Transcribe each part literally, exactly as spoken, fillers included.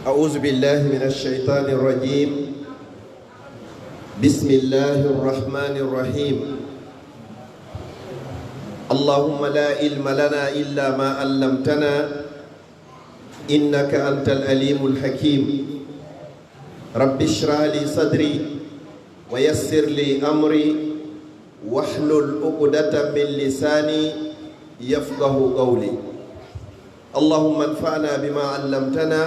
أعوذ بالله من الشيطان الرجيم. بسم الله الرحمن الرحيم. اللهم لا علم لنا إلا ما علمتنا إنك أنت العليم الحكيم. رب اشرح لي صدري ويسر لي أمري واحلل عقدة من لساني يفقه قولي. اللهم انفعنا بما علمتنا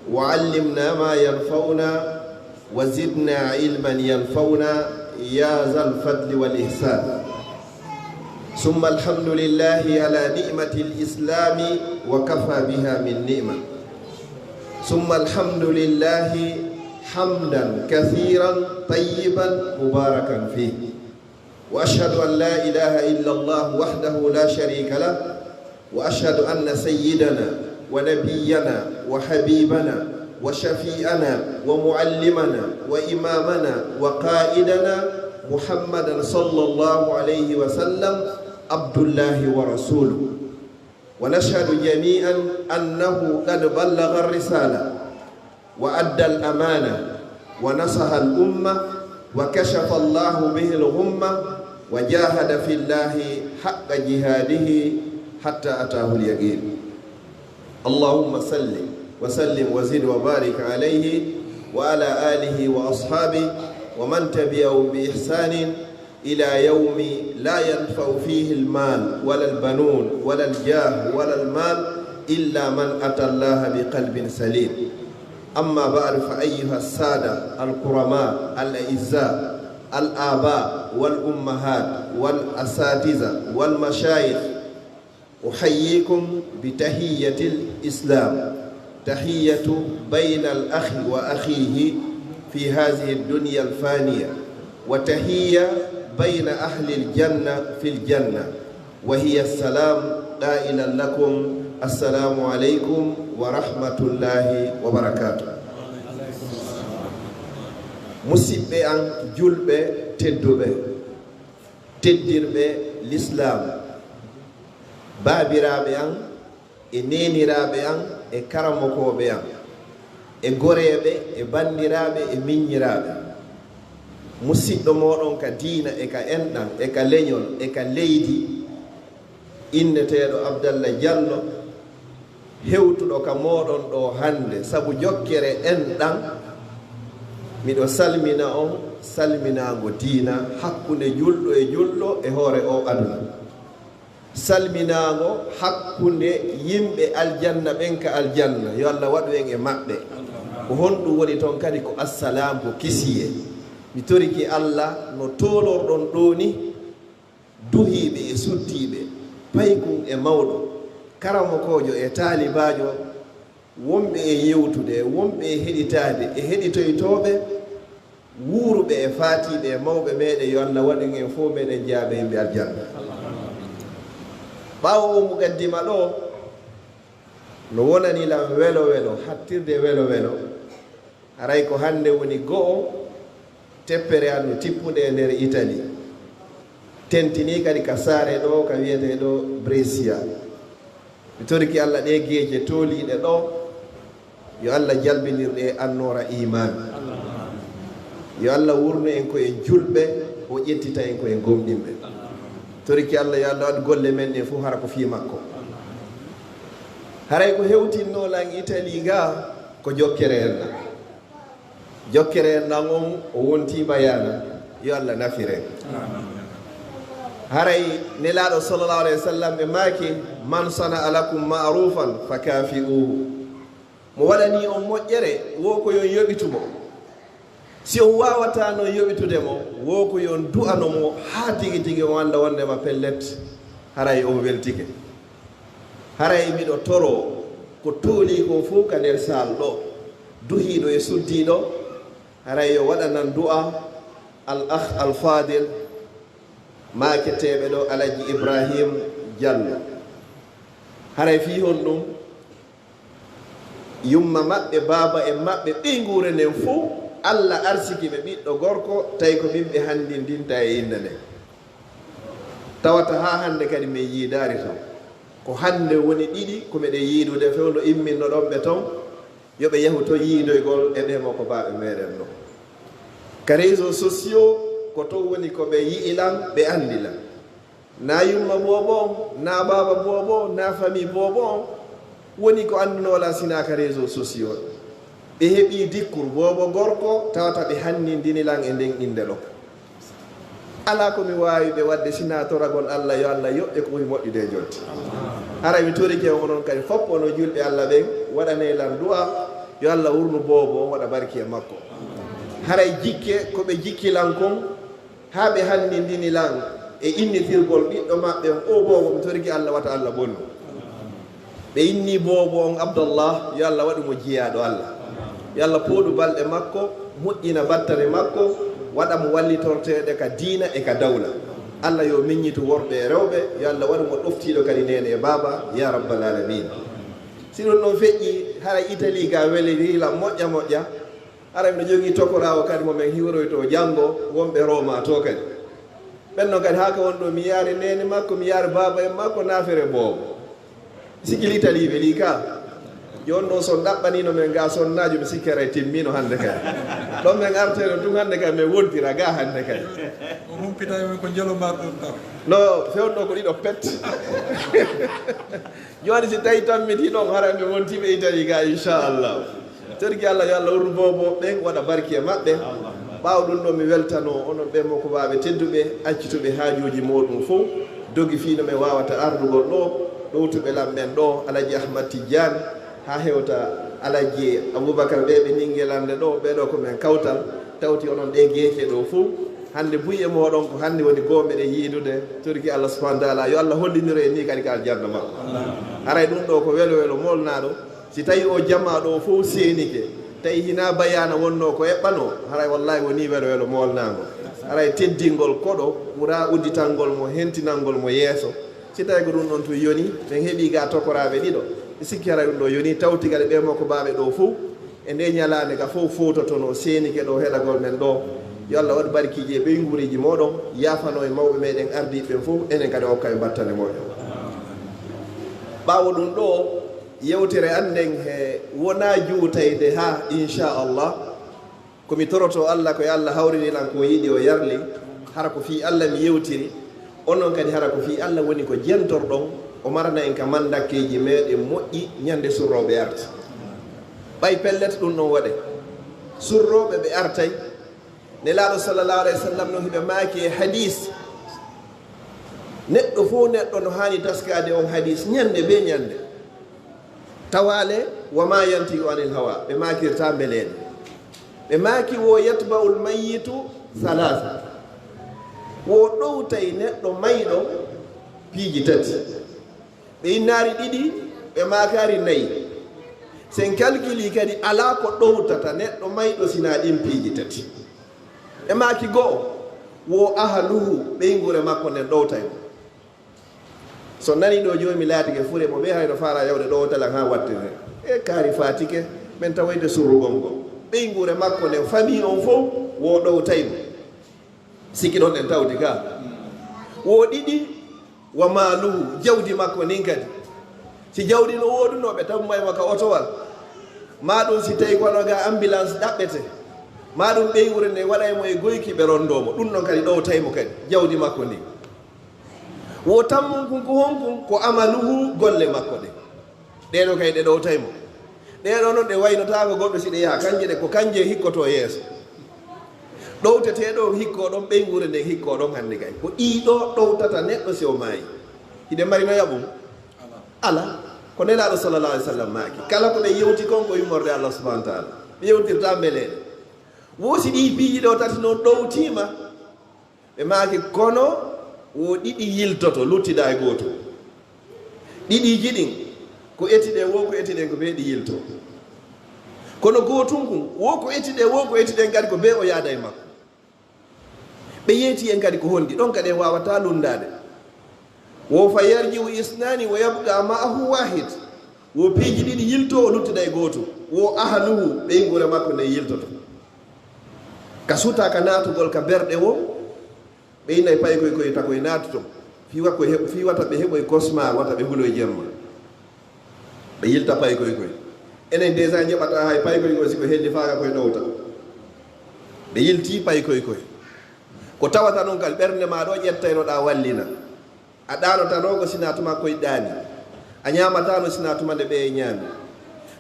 وعلمنا ما ينفعنا وزدنا علما ينفعنا يا ذا الفضل والإحسان. ثم الحمد لله على نعمة الإسلام وكفى بها من نعمة. ثم الحمد لله حمدا كثيرا طيبا مباركا فيه. وأشهد أن لا إله إلا الله وحده لا شريك له، وأشهد أن سيدنا ونبينا وحبيبنا وشفيعنا ومعلمنا وإمامنا وقائدنا محمدا صلى الله عليه وسلم عبد الله ورسوله. ونشهد جميعا أنه قد بلغ الرسالة وأدى الأمانة ونصح الأمة وكشف الله به الغمة وجاهد في الله حق جهاده حتى أتاه اليقين. اللهم صل وسلم وزد وبارك عليه وعلى آله وأصحابه ومن تبعهم بإحسان إلى يوم لا ينفع فيه المال ولا البنون ولا الجاه ولا المال إلا من أتى الله بقلب سليم. أما بعد، فأيها السادة الكرماء الأعزاء، الآباء والأمهات والأساتذة والمشايخ، أحييكم بتحية الإسلام، تحية بين الأخ وأخيه في هذه الدنيا الفانية، وتحية بين أهل الجنة في الجنة، وهي السلام، قائلا لكم: السلام عليكم ورحمة الله وبركاته. Musidɓe am julɓe tedduɓe, teddirɓe Lislaam, baabiraaɓe am e neeniraaɓe am e karamokooɓe am e goreeɓe e banndiraaɓe e miññiraaɓe, musiɗɗo mooɗon ka diina e ka enɗam e ka leñol e ka leydi, inneteeɗo Abdallah Jallo, hewtuɗo ka mooɗon ɗoo hannde sabu jokkere enɗam, miɗo salmina on salminaango diina hakkunde julɗo e julɗo e hoore oo aduna. Salminaango hakkunde yimɓe aljanna ɓen ka aljanna, yo Allah waɗu en e maɓɓe. Ko honɗum woni ton kadi? Ko assalaam, ko kisiyee. Mi torike Allah no toolorɗon ɗoo ni, duhiiɓe e suddiiɓe, paykun e mawɗo, karamokoojo e taalibaajo, wonɓe e yewtude, wonɓe e heɗitaade, e heɗitoytooɓe, wuuruɓe e faatiiɓe e mawɓe meeɗen, yo Allah waɗu en fof meeɗen jeyaaɓe yimɓe aljanna. Ɓaawo oo muqaddima ɗoo, no wonani lan welo welo, hattirde welo welo, haray ko hannde woni go'o teppere an no tippude e nder Italie, tentinii kadi ka saare ɗoo ka wiyetee ɗoo Brescia. Mi torike Allah ɗee geeje tooliiɗe ɗoo, yo Allah jalbinir ɗe annoora iimaan. Yo Allah wurnu en ko en julɓe, o ƴettita en ko en gomɗinɓe. Torike Allah, yo Allah waɗ golle men ɗen fof hara ko fii makko. Haray ko hewtinnoo lan Italie gaa ko jokkere enɗam. Jokkere enɗam on, o wontiima yaana, yo Allah nafir en. Haray Nelaaɗo sallallahu alayhi wa sallam ɓe maaki: "Man sana'a lakum ma'rufan fakafi'uhu." Mo waɗanii on moƴƴere, wo ko yo on yoɓitu mo. Si on waawataa non yoɓitude mo, wo ko yo on du'ano mo haa tigi tigi on annda wonndema pellet, haray on weltike. Haray miɗo toroo ko toolii kon fow ka nder saal ɗoo, duhiiɗo e suddiiɗo, haray yo waɗanan du'a al akh al fadil, maaketeeɓe ɗoo, Alhaji Ibrahim Jallo. Haray fii honɗum? Yumma maɓɓe, baaba en maɓɓe, ɓeynguure nden fow, Allah arsiki ɓe ɓiɗɗo gorko, tawi ko min ɓe hanndindinta e innde nden. Tawata haa hannde kadi min yiidaali ton. Ko hannde woni ɗiɗi ko miɗen yiidude fewndo imminnoɗon ɓe ton. Yo ɓe yahu to yiidoygol e ɓe mo ko baaɓe meɗen ɗo. Ka réseaux sociaux, ko to woni ko ɓe yi'i lan, ɓe anndi lan. Na yumma boobo on, na baaba boobo on, na famille boobo on, woni ko anndunoo lan sinaa ka réseaux sociaux. Ɓe heɓii dikkur boobo gorko, tawata ɓe hanndindini lan e nden innde ɗo. Alaa ko mi waawi ɓe waɗde sinaa toragol Alla, yo Alla yoɓ ɓe ko ɓuri moƴƴude e jonti. Haray mi torike onon kadi fof, onon julɓe Alla ɓen, waɗanee lan du'a, yo Alla wurnu boobo on, waɗa barki e makko. Haray jikke ko ɓe jikki lan kon, haa ɓe hanndindini lan e innitirgol ɓiɗɗo maɓɓe on, o boobo, mi torike Alla, wata Alla bonnu. Ɓe inni boobo on Abdallah, yo Alla waɗu mo jiyaaɗo Alla. Yo Alla pooɗu balɗe makko, moƴƴina battane makko, waɗa mo wallitorteeɗo ka diina e ka dawla. Alla yo miññitu worɓe e rewɓe, yo Alla waɗu mo ɗoftiiɗo kadi neene e baaba, ya rabbal alamin. Si ɗum ɗon feƴƴi, hara Italie ga weli hiila moƴƴa moƴƴa, hara miɗo jogii tokoraawo kadi mo men hiwroyto janngo, wonɓe Roma to kadi. Ɓen non kadi haa ka woni ɗo, mi yaari neene makko, mi yaari baaba en makko, naafere boobo. Sikki Italie ɓe ɗi ka. Jooni ɗon, so on ɗaɓɓaniino men ga sonnaajo, mi sikki haray timmiino hannde kay. Ɗon men artayno tun hannde kay, men wontira ga hannde kay. O humpitay men ko njelo marɗon taw. No, fewndo ko ɗiɗo pet. Jooni si tawi tammitii ɗon, haray men wontiiɓe Italie ga, inchallah. Torki Alla, yo Alla wurnu boobo ɓen, waɗa barki e maɓɓe. Ɓaawo ɗum ɗo, mi weltanoo onon ɓe mo ko baaɓe tedduɓe, accituɓe haajuuji mooɗum fof, dogi fii no ɓe waawata ardugol ɗo, ɗowtuɓe lan ɓen ɗo, Alaji Ahmad Tijjaan, haa hewta Alaji Abubakar ɓe, ɓe Ningelande ɗo, ɓee ɗo ko men kawtal, tawti onon ɗe geece ɗo fof. Hannde buy e mooɗon ko hannde woni goo meɗen yiidude, torki Alla subhanahu wa taala, yo Alla hollinire en nii kadi ka aljanna makko. Haray ɗum ɗo ko welo welo moolnaaɗo. Si tawi o jamaa ɗo fof seenike, tawi hinaa bayaana wonnoo ko eɓɓanoo, haray wallaahi wonii welo welo moolnaango. Haray teddingol koɗo ɓuraa udditangol mo, hentinangol mo yeeso. Si tawi ko ɗum ɗon tun yoni, men heɓii ga tokoraaɓe ɗiɗo. Mi sikki haray ɗum ɗo yoni, tawti kadi ɓe mo ko baaɓe ɗo fof, e nde ñalaande ka fof fowtotonoo seenike ɗo heɗagol men ɗo. Yo Alla waɗu barkiiji e ɓeynguureeji mooɗon, yaafanoo e mawɓe meɗen ardiiɓe ɓen fof, enen kadi okka e battane moƴƴo. Ɓaawo ɗum ɗo, yewtere an nden he wonaa juutayde haa, inchallah. Ko mi toroto Alla, ko yo Alla hawrini lan ko yiɗi o yarli. Hara ko fii Alla mi yewtiri, onon kadi hara ko fii Alla woni ko jentorɗon, o marana en ka mandakkeeji meɗen moƴƴi ñande surrooɓe arti. Ɓay pellet ɗum ɗon waɗe. Surrooɓe ɓe artay. Nelaaɗo sallallahu alayhi wa sallam no hiɓe maaki e hadis. Neɗɗo fof neɗɗo no haani taskaade on hadis ñande be ñande. Tawaale, wa ma yantiqu anil hawa, ɓe maakirta mbeleeɗe. Ɓe maaki wo yatba'ul mayyitu salaasa. Wo ɗowtay neɗɗo mayɗo piiji tati. Ɓe innaari ɗiɗi, ɓe maakaari nayi. Sen kalkili kadi alaa ko ɗowtata neɗɗo mayɗo sinaa ɗin piiji tati. Ɓe maaki go'o, wo ahaluhu, ɓeynguure makko nden ɗowtay mo. So nani ɗo jooni mi laatike fure mo ɓe hayno faala yawde ɗo talan haa wattine. E kaari faatike, men tawoyde surrugol ngol. Ɓeynguure makko nden, famille on fof, wo ɗowtay mo. Sikki ɗon en tawdi ka. Wo ɗiɗi, wa maaluhu, jawdi makko ndin kadi. Si jawdi no woodunoo, ɓe tabu may mo ka otowal. Maa ɗum si tawi kono ga ambulance ɗaɓɓete. Maa ɗum ɓeynguure nde waɗay mo e goyki ɓe rondoo mo. Ɗum ɗon kadi ɗowtay mo kadi, jawdi makko ndin. Wo tammun kun ko honkun? Ko amaluhu, golle makko ɗen. Ɗee ɗoo kay ɗe ɗowtay mo. Ɗee ɗoo non ɗe waynotaako goɗɗo si ɗe yaha. Kanje ɗe ko kanje hikkotoo yeeso. Ɗowtetee ɗoo hikkoo ɗon, ɓeynguure nden hikkoo ɗon hannde kay. Ko ɗii ɗoo ɗowtata neɗɗo si o maayi. Hiɗen mari no yaɓum? Alaa. Ko Nelaaɗo sallallahu alaihi wasallam maaki. Kala ko ɓe yewti kon ko immorde Allah subhanahu wa ta'ala. Ɓe yewtirta mbeleeɗe. Wo si ɗii piiji ɗoo tati non ɗowtiima, ɓe maaki, kono wo ɗiɗi yiltoto, luttida e gooto. Ɗiɗiiji ɗin, ko eti ɗen wo ko eti ɗen ko ɓe ɗi yilto. Kono gootun kun, wo ko eti ɗen wo ko eti ɗen kadi ko ɓe o yaada e makko. Ɓe yeeti en kadi ko honɗi, ɗon kadi en waawata lunndaade. Wo fa yarji'u isnani wa yabqa ma'ahu wahid. Wo piiji ɗiɗi yilto, o luttida e gooto. Wo ahaluhu, ɓeynguure makko nden yiltoto. Ka suta ka naatugol ka berɗe wo, ɓe innay paykoy koy takoy naatuto. Fii wa ko heɓ-, fii wata ɓe heɓoy kosma, wata ɓe huloy jemma. Ɓe yilta paykoy koy. Enen déjà njeɓata hay paykoy koy, si ko helli faaka koye ɗowta. Ɓe yilti paykoy koy. Ko tawata noon kadi ɓernde ma ɗo ƴettaynoɗaa wallina. A ɗaanotano ko sina tuma koy ɗaani. A ñaamatano sina tuma nde ɓeye ñaami.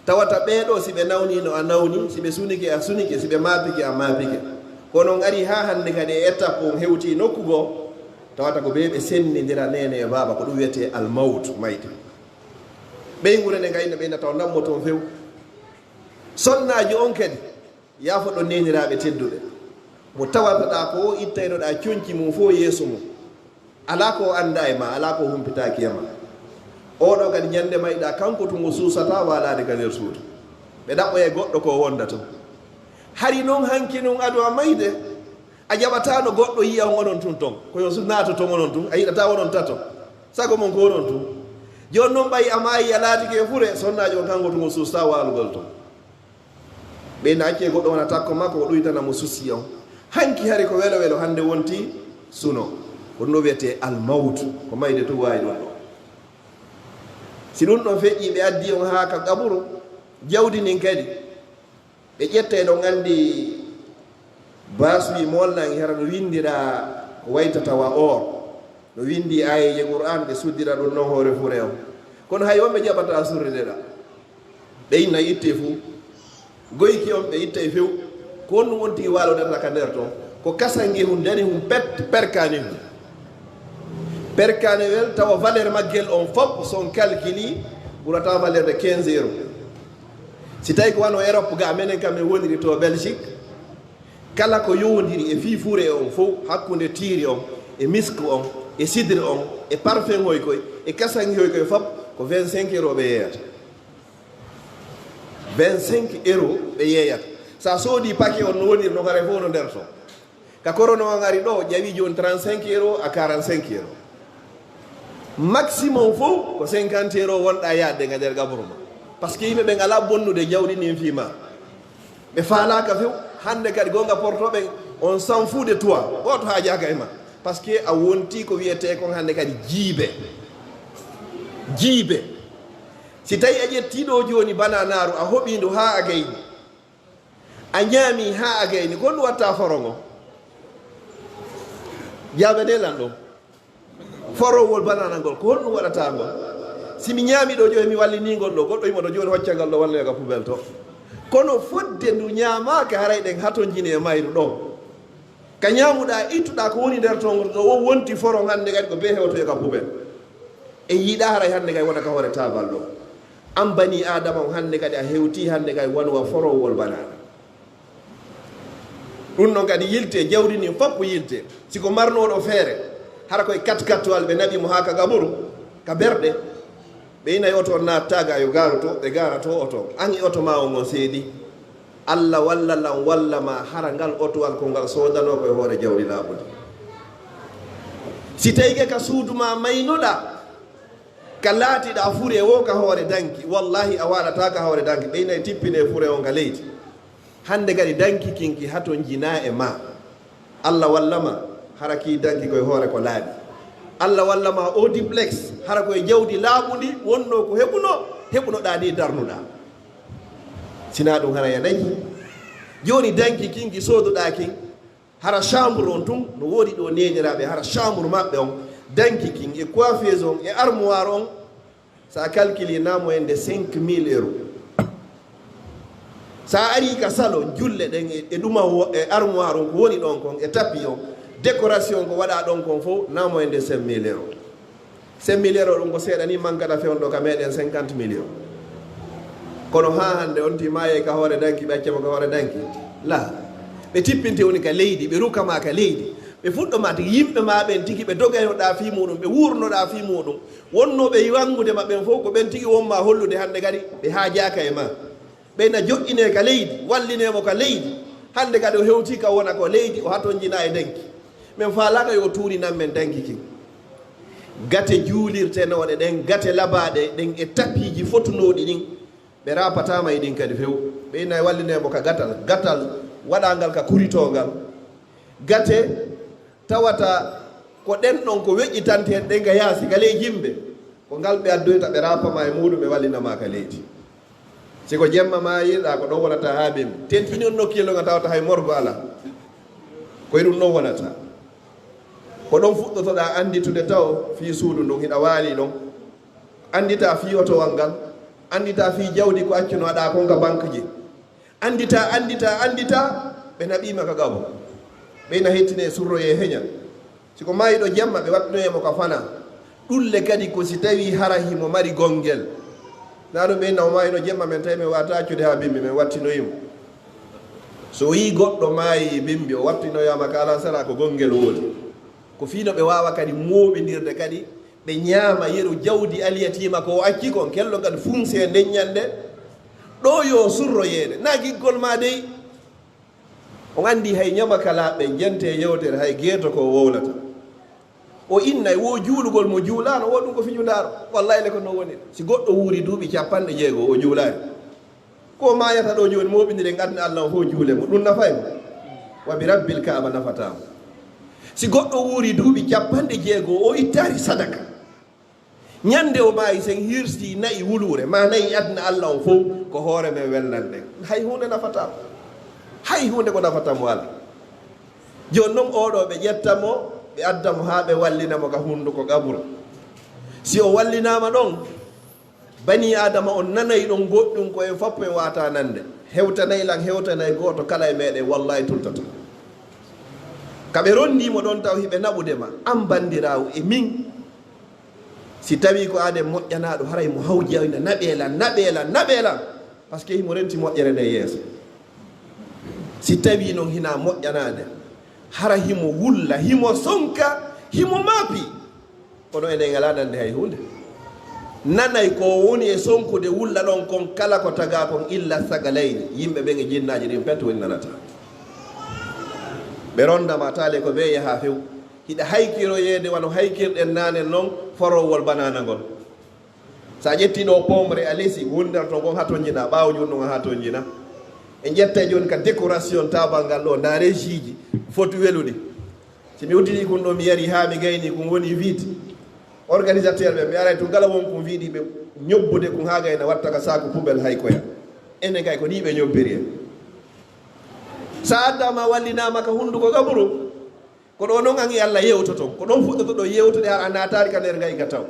Tawata ɓee ɗo, si ɓe nawnino a nawni, si ɓe sunike a sunike, si ɓe maapike a maapike. Kono on ari haa hannde kadi e étape on hewti nokku goo, tawata ko ɓe ɓe senndindira neene e baaba, ko ɗum wiyetee almawtu, mayde. Ɓeynguure nde ngayno ɓeyna taw nammo toon few. Sonnaajo on kadi, yaafo ɗon neeniraaɓe tedduɓe. Mo tawataɗaa ko o ittaynoɗaa conci mum fof yeeso mum. Alaa ko o anndaa e ma, alaa ko o humpitaaki e ma. Oɗo kadi ñannde mayɗaa kanko tun o suusataa waalaade ka nder suudu. Ɓe ɗaɓɓoya e goɗɗo ko o wonda toon. Hari noon hanki noon ado a mayde, a jaɓataano goɗɗo yiya on onon tun toon. Ko yo su-, naato toon onon tun, a yiɗataa onon tato. Sago mon ko onon tun. Jooni noon ɓay a maayi a laatike e fure, sonnaajo on kanko tun o suusataa waalugol toon. Ɓe na acce goɗɗo wona takko makko, o ɗuytana mo souci on. Hanki hari ko welo welo, hannde wonti suno. Ko ɗum ɗo wiyetee almawtu, ko mayde tun waawi ɗum ɗo. Si ɗum ɗon feƴƴi, ɓe addi on haa ka qaburu, jawdi ndin kadi, ɓe ƴetta, eɗon anndi baasuwi molnaange hara no winndira ko waytata wa or. No winndi aayeeje Qur'aan, ɓe suddira ɗum noon hoore fure on. Kono hay wonɓe jaɓataa surride ɗa. Ɓe inna itte fuu. Goyki on ɓe ittay few. Ko honɗum wonti waalodata ka nder ton? Ko kasangehun danehun pet, perkanehun. Perkanewel tawa valeur maggel on fop, so on calculi, ɓurata valeur de quinze euros. Si tawi ko wano Europe ga, menen kam en woniri to Belgique, kala ko yowondiri e fii fure on fow, hakkunde tiiri on, e misk on, e sidre on, e parfum hoy koy, e kasangi hoy koy fop, ko vingt-cinq euros ɓe yeeyata. Vingt-cinq euros ɓe yeeyata. Sa soodi paquet on no woniri no kare fof no nder ton. Ka korona on ari ɗo, ƴawi jooni trente-cinq euros à quarante-cinq euros. Maximum fof ko cinquante euros wonɗa yaadde nga nder gaburu ma. Parce que yimɓe ɓen alaa bonnude jawdi ndin fii ma. Ɓe faalaaka few. Hannde kadi goonga porto ɓen, on s'en fout de toi. Gooto haajaaka e ma. Parce que a wonti ko wiyetee kon hannde kadi jiibe. Jiibe. Si tawi a ƴetti ɗo jooni bananaaru, a hoɓi ndu haa a gayni. A ñaami haa a gayni, ko honɗum watta foro ngo? Jaabane lan ɗum. Forowol banana ngol, ko honɗum waɗata ngol? Si mi ñaami ɗo jooni, mi wallini ngol ɗo, goɗɗo yimo ɗo jooni, hocca ngal ɗo, walloya ka poubelle to. Kono fodde ndu ñaamaaka, haray ɗen hatonjini e mayru ɗo. Ka ñaamuɗaa, ittuɗaa ko woni nder ton ɗo, o wonti foron hannde kadi ko bee hewtoye ka poubelle. E yiɗaa haray hannde kay wona ka hoore taabal ɗo. An bani Aadama on hannde kadi a hewti hannde kay wano wa forowol banana. Ɗum ɗon kadi yilte, jawdi ndin fof ko yilte. Si ko marnooɗo feere, hara koye kat-kattuwal ɓe naɓi mo haa ka gaburu, ka berɗe. Ɓe ina e oto on naattaga yo gaaru to, ɓe gaara to oto. An e oto ma on on seedi. Alla walla lan walla ma hara ngal otuwal ko ngal soodanoo ko e hoore jawdi laaɓundi. Si tawii ke ka suudu ma maynoɗaa, ka laatiɗaa fure wo ka hoore danki, wallahi a waɗataa ka hoore danki, ɓe ina e tippine fure on ka leydi. Hannde kadi danki kinki hatonjinaa e ma. Alla walla ma hara ki danki koye hoore ko laaɓi. Alla walla ma o duplex hara koye jawdi laaɓundi wonnoo ko heɓuno, heɓunoɗaa ndi darnuɗaa. Sinaa ɗum hara ya dañi. Jooni danki kinki sooduɗaa kin, hara chambre on tun no woodi ɗo neeniraaɓe, hara chambre maɓɓe on, danki kin e coiffeuse on e armoire on, sa calculi na moyenne de cinq mille euros. Sa ari ka salon julle ɗen e, e ɗuma wo-, e armoire on ko woni ɗon kon e tapis on, décoration ko waɗa ɗon kon fof na moyenne de cinq mille euros. Cinq mille euros ɗum ko seeɗa ni mankata fewndo ka meɗen cinquante millions. Kono haa hannde on ti maaye ka hoore danki, ɓe acca mo ka hoore danki. La, ɓe tippinte woni ka leydi, ɓe rukama ka leydi. Ɓe fuɗɗo ma tigi, yimɓe ma ɓen tigi ɓe dogaynoɗa fii muɗum, ɓe wurnoɗa fii muɗum. Wonnooɓe wanngude ma ɓen fof ko ɓen tigi wonma hollude hannde kadi ɓe haajaaka e ma. Ɓe na joƴƴine ka leydi, walline mo ka leydi. Hannde kadi o hewti ka wona ko leydi, o hatonjina e danki. Min faalaaka yo tuurinan men danki kin. Gate juulirtenooɗe ɗen, gate labaaɗe ɗen e tapiiji fotunooɗi ɗin, ɓe raapataama e ɗin kadi few. Ɓe ina walline mo ka gatal, gatal waɗangal ka kuritoongal. Gate tawata ko ɗen ɗon ko weƴƴitante ɗen ka yaasi, ka ley jimɓe. Ko ngal ɓe addoyta, ɓe raapama e muuɗum, ɓe wallinama ka leydi. Si ko jemma maayirɗaa, ko ɗon wonata haa bimbi. Tentini on nokki yello nga tawata hay morgo alaa. Ko e ɗum ɗon wonata. Ko ɗon fuɗɗotoɗaa annditude taw fii suudu ndun hiɗa waali ɗon. Annditaa fii otowal ngal. Annditaa fii jawdi ko accunoɗaa kon ka banque ji. Annditaa, annditaa, annditaa, ɓe naɓiima ka gabo. Ɓe ina hettine surroyee heña. Si ko maayiɗo jemma, ɓe wattinoyee mo ka fana. Ɗun le kadi ko si tawii hara himo mari gonngel. Naa ɗum ɓe inna o maayiɗo jemma, men tawi men waata accude haa bimbi, men wattinoyi mo. So o yii goɗɗo maayi bimbi, o wattinoyaama ka alansara, ko gonngel woodi. Ko fii no ɓe waawa kadi mooɓindirde kadi, ɓe ñaama yeru jawdi aliyatiima ko o acci kon, kello ngal funsee nden ñannde. Ɗoo yo surroyeede, naa giggol maa dey. On anndi hay ñamakalaaɓe ɓe jentee yewtere hay geeto ko wowlata. O innay wo juulugol mo juulaano, wo ɗum ko fijundaaro. Wallahi le ko non woni. Si goɗɗo wuuri duuɓi capanɗe jeego o juulaani. Ko maayata ɗoo jooni mooɓindiren aduna Allah on fof juule mo. Ɗum nafay mo. Wa bi rabbil Kaaba nafataa mo. Si goɗɗo wuuri duuɓi capanɗe jeego o ittaari sadaka. Ñande o maayi sen hirsi na'i wuluure, ma na'i aduna Allah on fof, ko hoore men welnan ɗen. Hay huunde nafataa mo. Hay huunde ko nafata mo alaa. Jooni non oo ɗoo ɓe ƴetta mo, ɓe adda mo haa ɓe wallina mo ka hunnduko qaburu. Si o wallinaama ɗon, banii Aadama on nanay ɗon goɗɗum ko en foppo en waata nande. Hewtanay lan, hewtanay gooto kala e meɗen, wallahi tultata. Ka ɓe rondii mo ɗon taw hiɓe naɓude ma, an bandiraawo e min. Si tawii ko aaden moƴƴanaaɗo, haray mo hawji ina naɓee lan, naɓee lan, naɓee lan. Parce que himo renti moƴƴere nden yeeso. Si tawii non hinaa moƴƴanaade, hara himo wulla, himo sonka, himo maapi. Kono enen alaa nande hay huunde. Nanay ko woni e sonkude wulla ɗon kon kala ko tagaa kon illa sagalayni, yimɓe ɓen e jinnaaji ɗin pet woni nanata. Ɓe ronda ma taale ko ɓe yaha few. Hiɗa haykiroyeede wano haykirɗen naanen non forowol banaana ngol. So a ƴettii ɗoo pomre a lesi, wundere to ngon haa to njina, ɓaawo juutngo ngon haa to njina. En ƴettay jooni ka décoration taabal ngal ɗoo, ndaa rejiiji foti welude. Si mi uddinii kun ɗoo, mi yari haa mi gayni kun woni vide. Organisateur ɓe, mi aray tun kala won kun viiɗi ɓe ñobbude kun haa gayna watta ka saaku poubelle hay koya. Enen kay ko nii ɓe ñobbiri en. Sa addaama wallinaama ka hunnduko gaburu, ko ɗoo non an e Allah yewtoton. Ko ɗon fuɗɗotoɗon yewtude hara a naataali ka nder ngayka taw.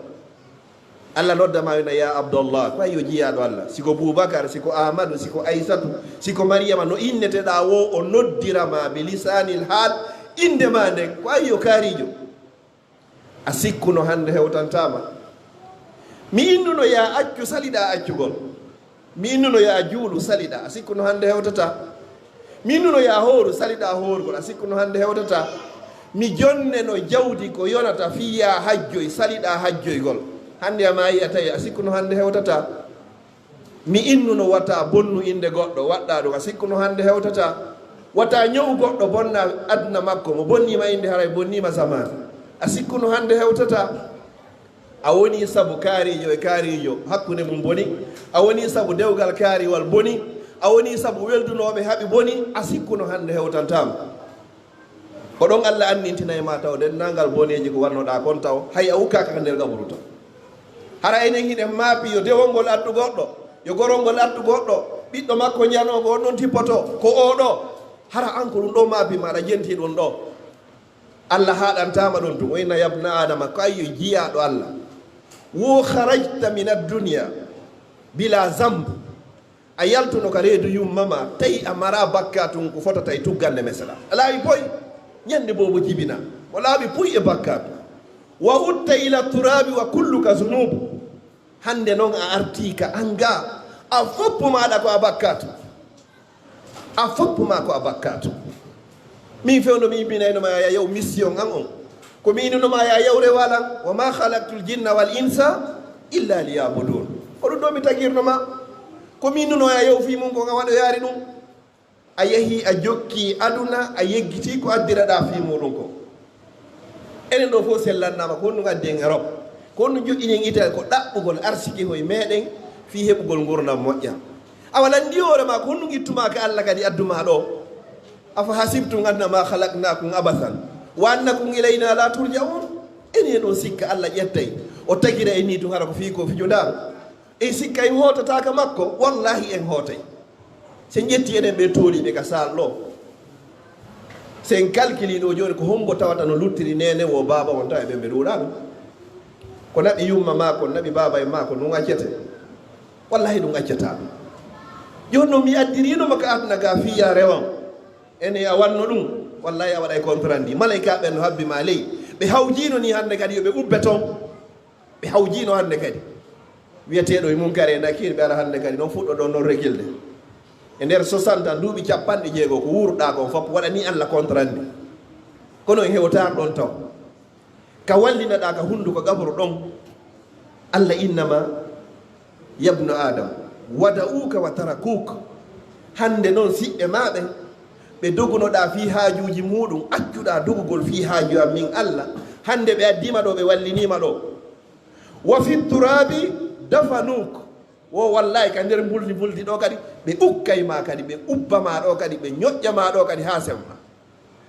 Allah nodda ma wina, "Ya Abdallah," ko yo jiyaaɗo Allah. Si ko Bubakar, si ko Ahmadu, si ko Aysatu, si ko Mariyama, no inneteɗaa wo, o noddira ma bi lisanil haal, innde ma nden, ko yo kaariijo. A sikkuno hannde hewtantaama. Mi innuno ya accu, saliɗaa accugol. Mi innuno ya juulu, saliɗaa, a sikkuno hannde hewtataa. Mi innuno ya hooru, saliɗaa hoorugol, a sikkuno hannde hewtataa. Mi jonneno jawdi ko yonata fii ya hajjoy, saliɗaa hajjoygol. Hannde a maayi a tawi, a sikkuno hannde hewtataa. Mi innuno wata bonnu innde goɗɗo, waɗɗaa ɗum, a sikkuno hannde hewtataa. Wata ñowu goɗɗo bonna aduna makko, mo bonniima innde haray bonniima zamaan. A sikkuno hannde hewtataa. A wonii sabu kaariijo e kaariijo hakkunde mum boni. A wonii sabu dewgal kaariwal boni. A wonii sabu weldunooɓe haɓi boni. A sikkuno hannde hewtantaama. Ko ɗon Allah annintinay ma taw denndaangal boneeji ko wannoɗaa kon taw hay a ukkaaka ka nder gaburu taw. Hara enen hiɗen maapi yo dewol ngol addu goɗɗo, yo gorol ngol addu goɗɗo, ɓiɗɗo makko njanoogo on ɗon tippoto, ko oo ɗoo. Hara an ko ɗum ɗoo maapi ma aɗa jenti ɗum ɗoo. Allah haaɗantaama ɗum tun, o inna yabna Adama, ko ayyo jiyaaɗo Allah. Wo kharajta min ad-dunya bila zamb. A yaltuno ka reedu yumma ma, tawi a mara bakkaatu ngu fotata e tuggande mesela. A laaɓi poy, ñande boobo jibina. O laaɓi puy e bakkaatu. Wa utta ila turabi wa kulluka zunubu. Hannde non a artii ka an ga, a foppu maaɗa ko a bakkaatu. A foppu ma ko a bakkaatu. Min fewndo mi imbinayno ma ya yaw mission an on. Ko mi innuno ma ya yaw rewalan, "Wa ma khalaqtul jinna wal insa illa liya'budun." Ko ɗum ɗo mi tagirno ma. Ko mi innuno ya yaw fii mun ko nga waɗoyaari ɗum. A yahi a jokki aduna, a yeggiti ko addiraɗa fii muɗum ko. Enen ɗo fof sellannaama, ko honɗum addi en Europe? Ko honɗum joƴƴini en Italie? Ko ɗaɓɓugol arsike hoye meɗen fii heɓugol ngurndan moƴƴa. Awa lanndi hoore ma, ko honɗum ittuma ka Allah kadi adduma ɗo? Afa hasibtum annama khalaqnakum abathan wa annakum ilayna la turja'un. Enen en ɗon sikka Allah ƴettay, o tagira en ni tun hara ko fii ko fijundaaro? En sikka en hootataa ka makko? Wallahi en hootay. Si en ƴetti enen ɓe tooliiɓe ka saal ɗo, si en kalkilii ɗo jooni ko hombo tawata no luttiri neene woo baaba on, tawa e ɓen ɓe ɗuuɗaano. Ko naɓi yumma maa kon, naɓi baaba e maa kon, ɗum accete? Wallahi ɗum accataa. Jooni non mi addiriino mo ka aduna ga fii yaa rewan. Ene a wanno ɗum, wallahi a waɗay compte rendu. Malaykaaɓe ɓen no habbi maa ley. Ɓe hawjiino ni hannde kadi yo ɓe ubbe ton. Ɓe hawjiino hannde kadi. Wiyeteeɗo e Munkar e Nakiir, ɓe ara hannde kadi non fuɗɗo ɗon non rekilde. E nder soixante ans, duuɓi capanɗe jeego ko wuurɗaa kon fof, waɗanii Alla compte rendu. Kono en hewtaano ɗon taw. Ka wallinaɗaa ka hunnduko gaburu ɗon, Alla innama, yabnu Adam, wada'uka wa tarakuk. Hannde non siɓɓe maa ɓen, ɓe dogunoɗaa fii haajuuji muuɗum, accuɗaa dogugol fii haaju an min Alla. Hannde ɓe addiima ɗo, ɓe walliniima ɗo. Wa fi turabi dafanuk. Wo wallahi ka nder mbuldi mbuldi ɗo kadi, ɓe ukkay maa kadi, ɓe ubba maa ɗo kadi, ɓe ñoƴƴa maa ɗo kadi haa semma.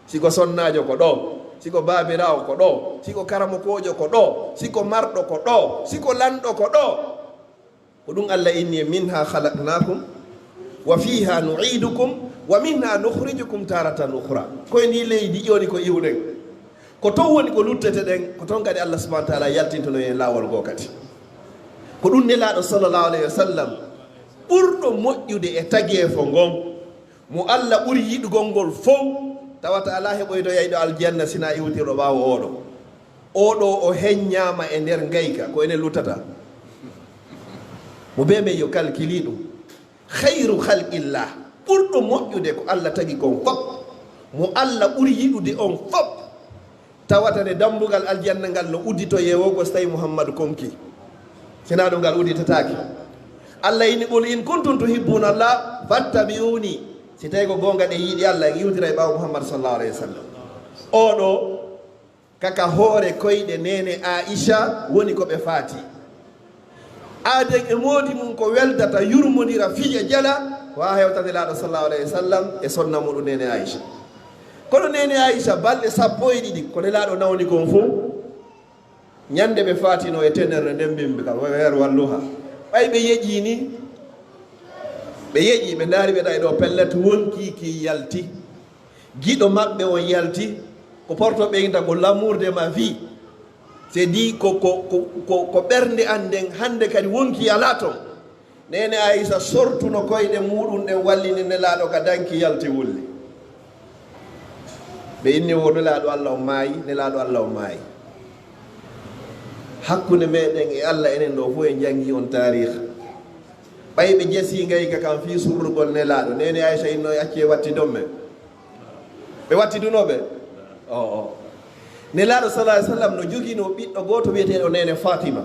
Si ko sonnaajo ko ɗo, si ko baabiraawo ko ɗo, si ko karamokoojo ko ɗo, si ko marɗo ko ɗo, si ko lanɗo ko ɗo. Ko ɗum Allah inni en, "Minha khalaqnakum wa fiha nu'idukum wa minha nukhrijukum taratan ukhra." Ko e ndi leydi jooni ko iwɗen. Ko ton woni ko luttete ɗen, ko ton kadi Allah subhanahu wa ta'ala yaltintono en laawol goo kadi. Ko ɗum Nelaaɗo sallallahu alayhi wa sallam ɓurɗo moƴƴude e tageefo ngon, mo Allah ɓuri yiɗugol ngol fow, tawata alaa heɓoyɗo yayɗo aljanna sinaa iwtirɗo ɓaawo oɗo. Oɗo o heññaama e nder ngayka, ko enen luttata. Mo bee men yo kalkili ɗum. Khayru khalqillah, ɓurɗo moƴƴude ko Allah tagi kon fop, mo Allah ɓuri yiɗude on fop. Tawata nde dambugal aljanna ngal no udditoyee woo, ko so tawi Muhammadu konki, sinaa ɗum ngal udditataake. Allah inni, "Qul in kuntum tuhibbuna Allah fattabi'uni." Si tawi ko goonga ɗe yiɗi Allah, en iwtiray ɓaawo Muhammadu sallallahu alayhi wa sallam. Oɗo kaka hoore koyɗe neene Aisha woni ko ɓe faati. Aaden e moodi mum ko weldata, yurmondira, fija, jala, ko haa hewta Nelaaɗo sallallahu alayhi wa sallam e sonna muɗum neene Aisha. Kono neene Aisha balɗe sappo e ɗiɗi ko Nelaaɗo nawni kon fow. Ñande ɓe faatino e tenere nden mbimbi kam, weer walluha. Ɓay ɓe yeƴii ni, ɓe yeƴii, ɓe ndaari ɓe ɗay ɗo pellet, wonkii ki yalti. Giɗo maɓɓe on yalti, ko porto ɓeynta ko l'amour de ma vie. C'est dit ko, ko, ko, ko, ko ɓernde an nden hannde kadi wonkii alaa ton. Neene Aysa sortuno koyɗe muuɗum ɗen, wallini Nelaaɗo ka danki, yalti wulli. Ɓe inni wo Nelaaɗo Allah on maayi, Nelaaɗo Allah on maayi. Hakkunde meɗen e Allah enen ɗo fof en janngi on taariikh. Ɓay ɓe jesi ngayka kan fii surrugol Nelaaɗo, Neene Aysa inno acce watti domme. Ɓe watti dunoɓe? O, o. Nelaaɗo sallallahu alayhi wa sallam no joginoo ɓiɗɗo gooto wiyeteeɗo Neene Fatima.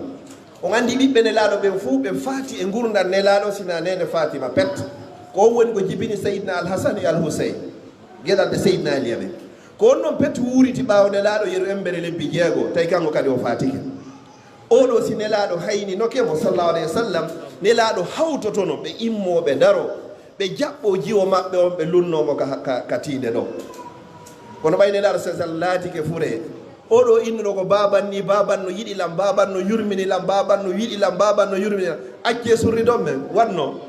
On anndi ɓiɓɓe Nelaaɗo ɓen fuu ɓe faati e ngurndan Nelaaɗo, sina Neene Fatima pet. Ko on woni ko jibini Seydina Al Hasan e Al Huseyn, geɗalɓe Seydina Aliya ɓen. Ko on non pet wuuriti ɓaawo Nelaaɗo yeru embere lebbi jeego, tawi kanko kadi o faatike. Oɗo si Nelaaɗo hayninoke mo sallallahu alayhi wa sallam, Nelaaɗo hawtotono ɓe immoo ɓe ndaro, ɓe jaɓɓoo jiwo maɓɓe on, ɓe lunnoo mo ka, ka, ka tiinde ɗo. Kono ɓay Nelaaɗo sallallahu alayhi wa sallam laatike fure, oɗo innuno ko baaban ni, baaban no yiɗi lam, baaban no yurmini lam, baaban no yiɗi lam, baaban no yurmini lam. Accee surri ɗon men, wanno?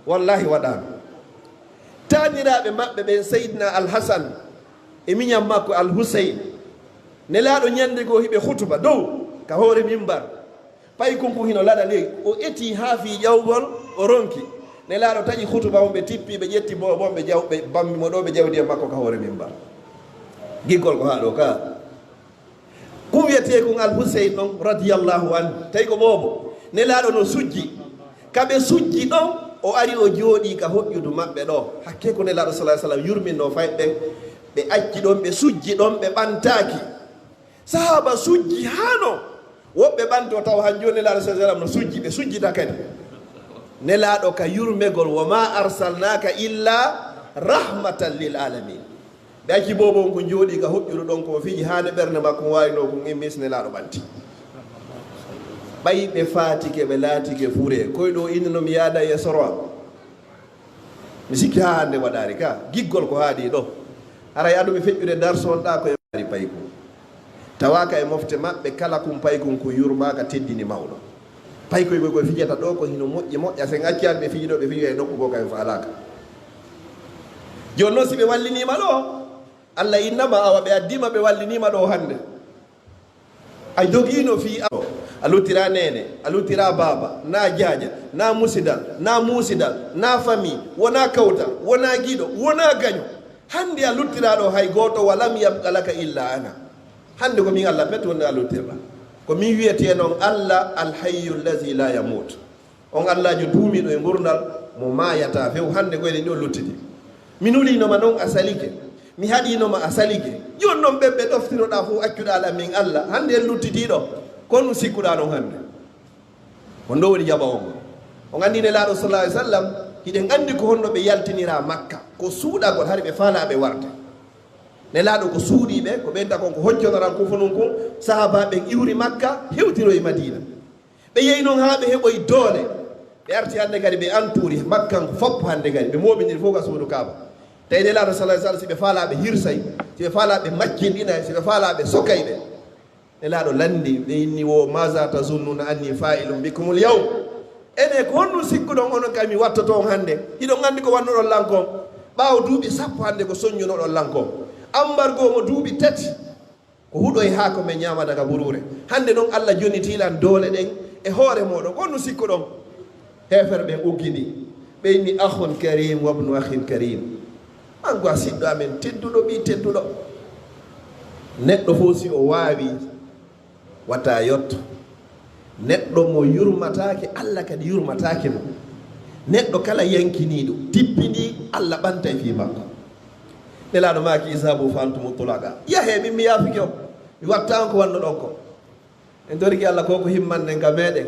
Wallahi waɗaano. Taaniraaɓe maɓɓe ɓen, Seydina Al Hasan e miñan makko Al Huseyn, Nelaaɗo ñande goo hiɓe hutuba dow ka hoore mimbar. Paykun kun hino laɗa ley, o etii haa fii ƴawgol, o ronki. Nelaaɗo taƴi hutuba on, ɓe tippi, ɓe ƴetti boobo on, ɓe jaw-, ɓe bammi mo ɗo, ɓe jawdi e makko ka hoore mimbar. Giggol ko haa ɗo ka. Kun wiyetee kun Al Huseyn on, radiyallahu anhu, tawi ko boobo. Nelaaɗo no sujji. Ka ɓe sujji ɗon, o ari o jooɗii ka hoƴƴudu maɓɓe ɗo. Hakkee ko Nelaaɗo sallallahu alayhi wa sallam yurminnoo fay ɓen. Ɓe acci ɗon, ɓe sujji ɗon, ɓe ɓantaaki. Sahaaba sujji haa no woɓɓe ɓanto taw han jooni Nelaaɗo sallallahu alayhi wa sallam no sujji, ɓe sujjita kadi. Nelaaɗo ka yurmegol, "Wa ma arsalnaaka illa rahmatan lil alamin." Ɓe acci boobo on ko jooɗii ka hoƴƴudu ɗon, ko fiji haa nde ɓernde makko waayno kun immis, Nelaaɗo ɓanti. Ɓay ɓe faatike, ɓe laatike fure, koy ɗo inni no mi yaada e soro am. Mi sikki haa hannde waɗaari ka, giggol ko haaɗi ɗo. Haray adu mi feƴƴude darso on ɗa ko e maari paykun. Tawaaka e mofte maɓɓe kala kun paykun kun yurmaaka, teddini mawɗo. Pay koy koy koy fijata ɗo ko hino moƴƴi moƴƴa, sen acci an ɓe fijiɗo ɓe fijo e nokku goo kayen faalaaka. Jooni noon si ɓe walliniima ɗo, Allah innama awa ɓe addiima ɓe walliniima ɗo hannde. A jogiino fii a, a luttira neene, a luttira baaba, na jaaja, na musidal, na muusidal, na famii, wona kawtal, wona giɗo, wona gaño. Hannde a luttira ɗo hay gooto, walam yabqa laka illa ana. Hannde ko min Allah pet wonde a luttirɗa. Ko min wiyetee noon Allah Alhayyu Allazi la yamut. On Allaajo duumiiɗo e ngurnal mo maayataa few, hannde ko eɗen ɗo luttidi. Mi nuliino ma noon a salike, mi haɗiino ma a salike. Jooni noon ɓe ɓe ɗoftinoɗaa fof accuɗaa la min Allah, hannde en luttitii ɗo. Ko honɗum sikkuɗaa noon hannde? Ko ɗo woni jaɓa on. On anndi Nelaaɗo sallallahu alaihi wasallam, hiɗen anndi ko honno ɓe yaltinira Makka, ko suuɗagol, hari ɓe faalaa ɓe warde. Nelaaɗo ko suuɗii ɓe, ko ɓen takon ko hocconoran kufunun kun, sahaabaaɓe ɓen iwri Makka, hewtiroyi Madiina. Ɓe yehi noon haa ɓe heɓoyi doole. Ɓe arti hannde kadi ɓe antuuri Makkan ko foppo hannde kadi. Ɓe mooɓindiri fof ka suudu Kaaba. Tawi Nelaaɗo sallallahu alaihi wasallam si ɓe faalaa ɓe hirsay, si ɓe faalaa ɓe maccinɗinay, si ɓe faalaa ɓe sokay ɓe. Nelaaɗo lanndi ɓe inni wo, "Maza tazunnuna anni fa'ilun bikumul yawm?" Ene ko honɗum sikkuɗon onon kay mi wattoto on hannde? Hiɗon anndi ko wannuɗon lan kon. Ɓaawo duuɓi sappo hannde ko soññunoɗon lan kon. Ambargo mo duuɓi tati. Ko huɗo e haako men ñaama daga buruure. Hannde noon Allah jonnitii lan doole ɗen e hoore mooɗon. Ko honɗum sikkuɗon? Heeferɓe ɓen uggini. Ɓe inni, "Akhun karim wabnu akhin karim." An ko a siɗɗo amen tedduɗo, ɓii tedduɗo. Neɗɗo fof si o waawi, wata yotto. Neɗɗo mo yurmataake, Allah kadi yurmataake mo. Neɗɗo kala yankiniiɗo, tippinii, Allah ɓantay fii makko. Nelaaɗo maaki, "Izhabu fa antumu tulaqa." Yahee, min mi yaafike on. Mi watta on ko wannoɗon ko. En torike Allah ko ko himmanɗen ka meɗen.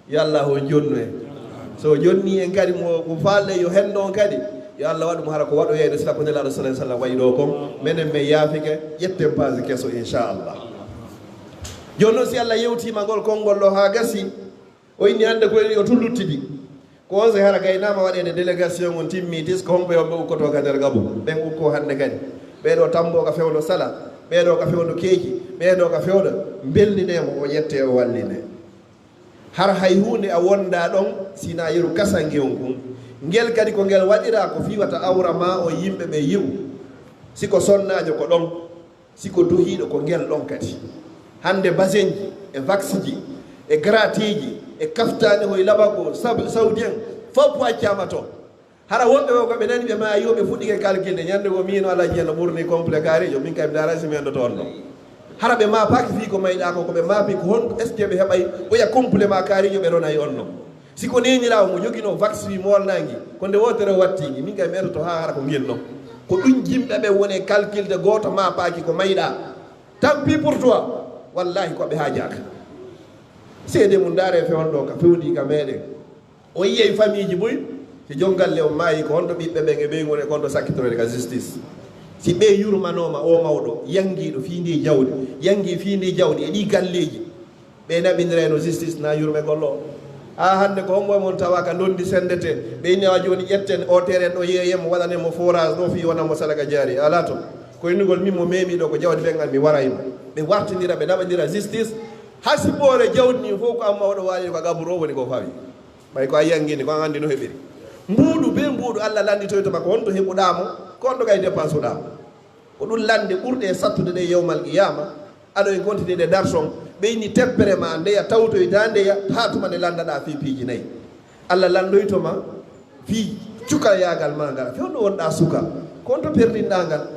Yo Allah o jonnu en. So o jonni en kadi mo, mo faalɗen yo henndo on kadi. Yo Allah waɗu mo hara ko waɗoyayno sila ko Nelaaɗo sallallahu alaihi wasallam wayi ɗo kon. Menen men yaafike, ƴetten paasi keso, inchallah. Jooni noon, si Allah yewtiima ngol konngol ɗo haa gasi, o inni hannde ko yo tun luttidi. Ko on si hara gaynaama waɗeede délégation on timmi, tis ko homɓe homɓe ukkotoo ka nder gabu? Ɓen ukkoo hannde kadi. Ɓee ɗoo tamboo ka fewndo sala, ɓee ɗoo ka fewndo keeki, ɓee ɗoo ka fewndo mbelninee mo, o ƴettee o wallinee. Hara hay huunde a wondaa ɗon, sinaa yeru kasange on kun. Ngel kadi ko ngel waɗiraa ko fii wata awra maa on yimɓe ɓen yi'u. Si ko sonnaajo ko ɗon. Si ko duhiiɗo ko ngel ɗon kadi. Hannde basenji e vaksiji e garaatiiji e kaftaani hoy labako sab-, saudi en fof accaama toon. Hara woɓɓe o ko ɓe nani ɓe maayi o ɓe fuɗɗike kalkilde ñannde goo miino alaa jiya no ɓurni complet kaariijo min kay mi daara si mi endoto on ɗo. Hara ɓe maapaaki fii ko mayɗaa ko, ko ɓe maapi ko hon est ce que ɓe heɓay oya complet ma kaariijo ɓe ronayi on ɗo. Si ko neeniraawo mo joginoo vax wi moolnaangi, ko nde wootere o wattiingi, min kay mi etoto haa hara ko ngel ɗon. Ko ɗum jimɓe ɓe woni e kalkilde gooto maapaaki ko mayɗaa. Tant pis pour toi. Wallahi ko ɓe haajaaka. Seede mum ndaare fewndo ka fewndi ka meɗen. O yiyey famiiji buy, si joom galle on maayi, ko honto ɓiɓɓe ɓen e ɓeyngu on e ko honto sakkitoreede ka justice? Si ɓe yurmanooma o mawɗo, yangiiɗo fii ndii jawdi, yangii fii ndii jawdi e ɗii galleeji, ɓe naɓindirayno justice na yurme gollo. Haa hannde ko hombo e mon tawa ka ndondi sendete, ɓe inni awa jooni ƴetten o terrain ɗo yeeyen mo waɗanen mo forage ɗo fii wona mo sadaka jaari. Alaa to. Ko innugol min mo meemi ɗo ko jawdi ɓen an mi warayma. Ɓe wartindira, ɓe naɓandira justice. Haa siɓoore jawdi ndin fof ko an mawɗo waali ko gaburo woni ko fawi. Ɓay ko a yangini ko an anndi no heɓiri. Mbuuɗu be mbuuɗu Allah lannditoyto ma ko honto heɓuɗaa mo, ko honto kay dépense uɗaa mo. Ko ɗum lande ɓurɗe e sattude ɗe yawmal qiyama. Aɗo e continue ɗe darson, ɓe inni teppere ma ndeya tawtoyta ndeya haa tuma nde landaɗa fii piiji nayi. Allah landoyto ma fii cukayaagal ma ngal, fewndo wonɗa suka, ko honto perdinɗa ngal?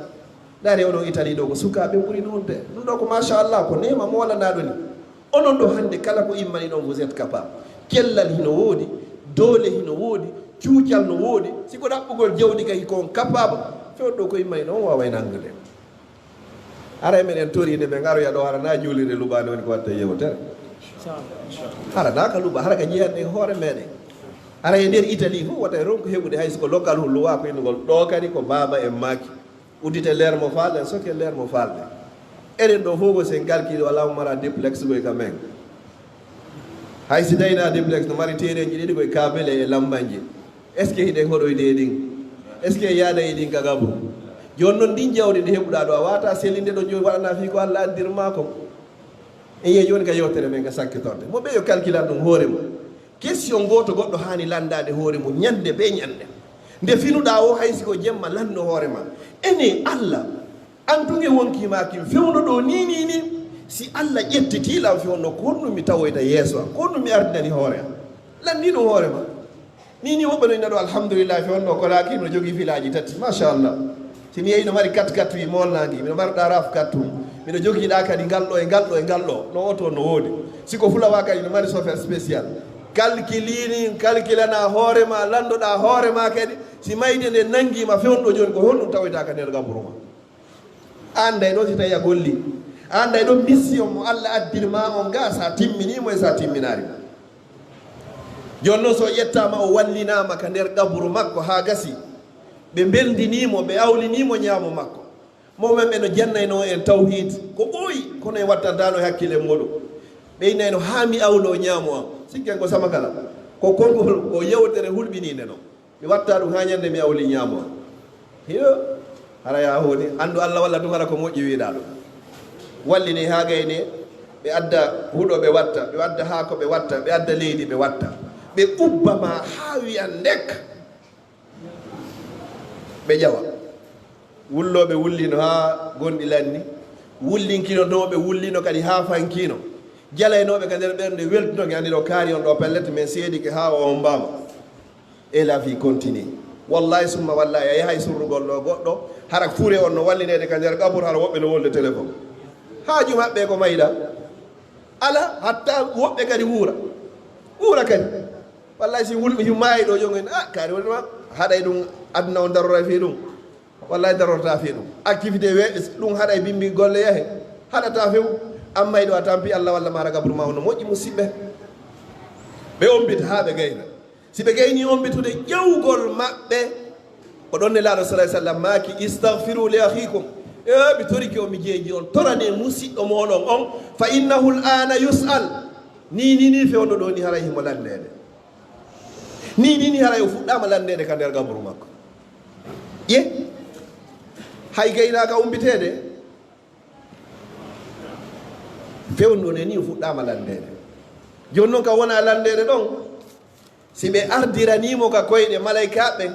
Ndaari onon Italie ɗo ko sukaaɓe ɓuri ɗuuɗude. Ɗum ɗo ko machallah, ko neema moolanaɗo ni. Onon ɗo hannde kala ko immani ɗon, vous êtes capable. Cellal hino woodi, doole hino woodi, cuucal no woodi. Si ko ɗaɓɓugol jawdi kay ko on capable, fewndo ko immani ɗon waaway nanngude. Haray meɗen toriinde ɓe ngaroya ɗo, hara na juulirde luɓaande woni ko watta yewtere. Hara na ka luɓa, hara ka jiyan e hoore meɗen. Hara e nder Italie fof wata e ronku heɓude hay so ko local hulluwa ko innugol. Ɗo kadi ko baaba en maaki. Uddite leer mo faalɗen, soke leer mo faalɗen. Eɗen ɗo fof ko sen calcule wala mo mara duplex koy ka men. Hay si tawii na duplex no mari teereeji ɗiɗi koye Kaabele e Lambanji. Est ce que hiɗen hoɗoyde e ɗin? Est ce que yaada e ɗin ka gabu? Jooni noon ndin jawdi ndi heɓuɗaa ɗo a waata selinde ɗo jooni waɗana fii ko Allah addirma kon. En yehi jooni ka yewtere men ka sakkitorde. Mo ɓe yo calculan ɗum hoore mum. Question gooto goɗɗo haani lanndaade hoore mum ñannde bee ñannde. Nde finuɗaa o, hay si ko jemma, lanndo hoore ma. Ene Allah, an tun e wonkii maa kin, fewndo ɗoo nii, nii, nii. Si Allah ƴettitii lan fewndo, ko honɗum mi tawoyta yeeso an? Ko honɗum mi ardinani hoore an? Lanndii ɗum hoore ma. Nii, nii woɓɓe no inna ɗo, alhamdulillahi, fewndo ko laaki, no jogii filaaji tati. Machallah. Si mi yehi no mari quatre quatre wi molnaangi, miɗo mari ɗo raf quatre tum, miɗo jogii ɗa kadi ngal ɗo e ngal ɗo e ngal ɗo, no oto no woodi. Si ko fulawa kadi no mari chauffeur spécial. Calculini, calculana hoore ma, lanndoɗa hoore ma kadi, si mayde nde nanngi ma fewndo jooni, ko honɗum tawoyta ka nder gaburu ma? A annday ɗon si tawi a golli. A annday ɗon mission mo Allah addiri ma on ga, sa timmini mo e sa timminaari mo. Jooni noon, so o ƴettaama, o wallinaama ka nder qaburu makko haa gasi, ɓe mbelndinii mo, ɓe awlinii mo ñaamo makko. Mawɓe men ɓe no jannayno en tawhiid, ko ɓooyi, kono en wattantano e hakkille muɗum. Ɓe innayno haa mi awloo ñaamo am. Sikken ko sama kala. Ko konngol, ko yewtere hulɓiniinde non. Mi watta ɗum haa ñande mi awli ñaamo am. Hiyo, hara yaa huuni. Anndu Allah walla ɗum hara ko moƴƴi wiɗaa ɗum. Wallini haa gayni, ɓe adda huɗo ɓe watta, ɓe adda haako ɓe watta, ɓe adda leydi ɓe watta. Ɓe ubba ma haa wiya ndek. Ɓe ƴawa. Wullooɓe wullino haa gonɗi lanni. Wullinkinotooɓe wullino kadi haa fankino. Jalaynooɓe ka nder ɓernde weltunoke, anndi ɗo kaari on ɗo pellet, min seedike haa o ombaama. Et la vie continue. Wallahi summa wallahi, a yahay surrugol ɗo goɗɗo, hara fure on no wallineede ka nder qabur, hara woɓɓe no wolde téléphone. Haaju maɓɓe ko mayɗa? Ala, hatta woɓɓe kadi wuura. Wuura kadi. Wallahi si wulɓe, si maayi ɗo, jogo en, ah, kaari wonde ma, haɗay ɗum, aduna on darora fii ɗum. Wallahi darorta fii ɗum. Activité we, ɗum haɗay bimbi golle yahe. Haɗata few. Amma e ɗo a tampi Allah walla mara gabru ma, hono moƴƴi, musiɓɓe. Ɓe ombita haa ɓe gayna. Si ɓe gayni ombitude ƴawgol maɓɓe, ko ɗon Nelaaɗo sallallahu alaihi wasallam maaki, "Istaghfiru li akhikum." E, mi torike on, mi jeeji on, torane musiɗɗo moɗon on, "Fa innahu al-ana yus'al." Ni, ni, ni fewndo ɗo ni haray himo lanneede. Ni, ni, ni haray o fuɗɗaama lanneede ka nder gaburu makko. Ye, hay gaynaaka umbiteede, fewndo ne ni o fuɗɗaama lanneede. Jooni noon ka wona lanneede ɗon, si ɓe ardiranii mo ka koyɗe malaykaaɓe ɓen,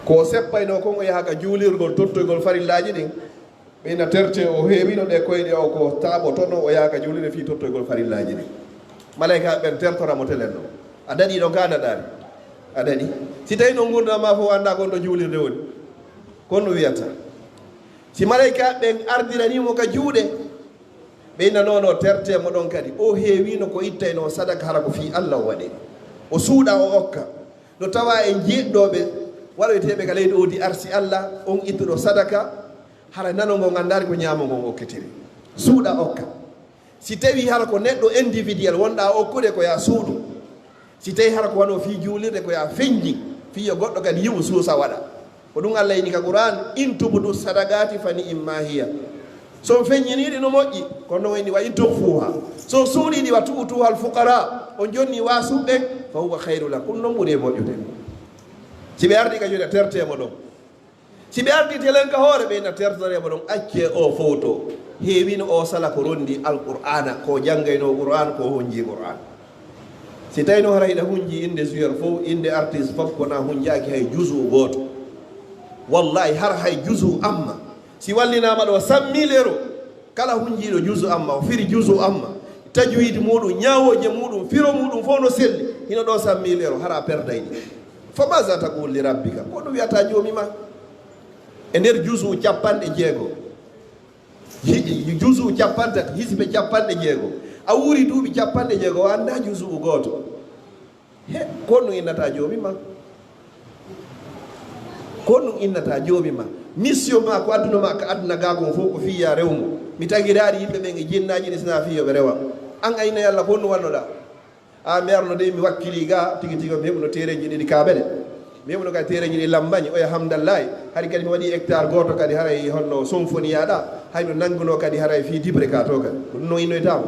ko o seppaynoo kon, o yaha ka juulirgol, tottoygol farillaaji ɗin, ɓe ina terte, o heewino ɗe koyɗe, o ko taaɓotono, o yaha ka juulirde fii tottoygol farillaaji ɗin. Malaykaaɓe ɓen tertora mo telen ɗo. A daɗii ɗon ka a daɗaali? A daɗii. Si tawii noon ngurndan maa fof anndaa kon ɗo juulirde woni, kon no wiyata? Si malaykaaɓe ɓen ardiranii mo ka juuɗe, ɓe ina noon o terte mo ɗon kadi. O heewino ko ittaynoo sadaka, hara ko fii Allah o waɗi. O suuɗa, o okka. No tawa e jeeɗɗooɓe waɗoyteeɓe ka leydi o di arsi Allah, on ittuɗo sadaka, hara nano ngon anndaali ko ñaamo ngon okkitiri. Suuɗa okka. Si tawii hara ko neɗɗo individuel wonɗa okkude, ko yaa suuɗu. Si tawii hara ko wano fii juulirde, ko yaa feñji, fii yo goɗɗo kadi yi'u suusa waɗa. Ko ɗum Allah inni ka Qur'an, "In tubdu sadaqati fa ni'imma hiya." So on feññinii ɗi no moƴƴi, kono noon inni, "Wa in tukhfuha." So on suuɗii ɗi, "Wa tu'tuha al-fuqara." On jonni waasuɓe, "Fa huwa khairu lakum." Ɗum noon ɓuri e moƴƴude. Si ɓe ardii ka juuɗe, terte mo ɗon. Si ɓe ardii telen ka hoore, ɓe ina tertore mo ɗon, "Accee o fowto." Heewino o sala ko rondi Alqur'aana, ko janngaynoo Qur'aan, ko honji Qur'aan. Si tawii no hara hiɗa hunji innde joueur fof, innde artiste fof, kono a hunjaaki hay juzu gooto. Wallahi, har hay juzu amma. Si wallinaama ɗo cent mille euros, kala hunjiiɗo juzu amma, o firi juzu amma, tajwid muɗum, ñaawooje muɗum, firo muɗum fof no selli, hino ɗo cent mille euros, hara a perday ɗi. Fa maza taqul li rabbika? Ko ɗum wiyata joomi ma? E nder juzu capanɗe jeego, hi-, juzu capanɗe tati, hisbe capanɗe jeego, a wuuri duuɓi capanɗe jeego, a anndaa juzu gooto. He, ko ɗum innata joomi ma? Ko ɗum innata joomi ma? Mission ma ko aduna ma, ka aduna gaa kon fof ko fii yaa rew mo. Mi tagiraari yimɓe ɓen e jinnaaji ɗin, sinaa fii yo ɓe rewa. An a inna Yalla, ko honɗum wannoɗaa? A, mi arno de, mi wakkilii gaa, tigi tigi, mi heɓuno teereeji ɗiɗi kaaɓe de. Mi heɓuno kadi teereeji ɗiɗi lambañi, oya hamdallahi. Hari kadi mi waɗii hectare gooto kadi, haray honno Sonfoniya ɗa, hay no nanngunoo kadi, haray fii Dibre ka to kadi. Ko ɗum no innoytaama.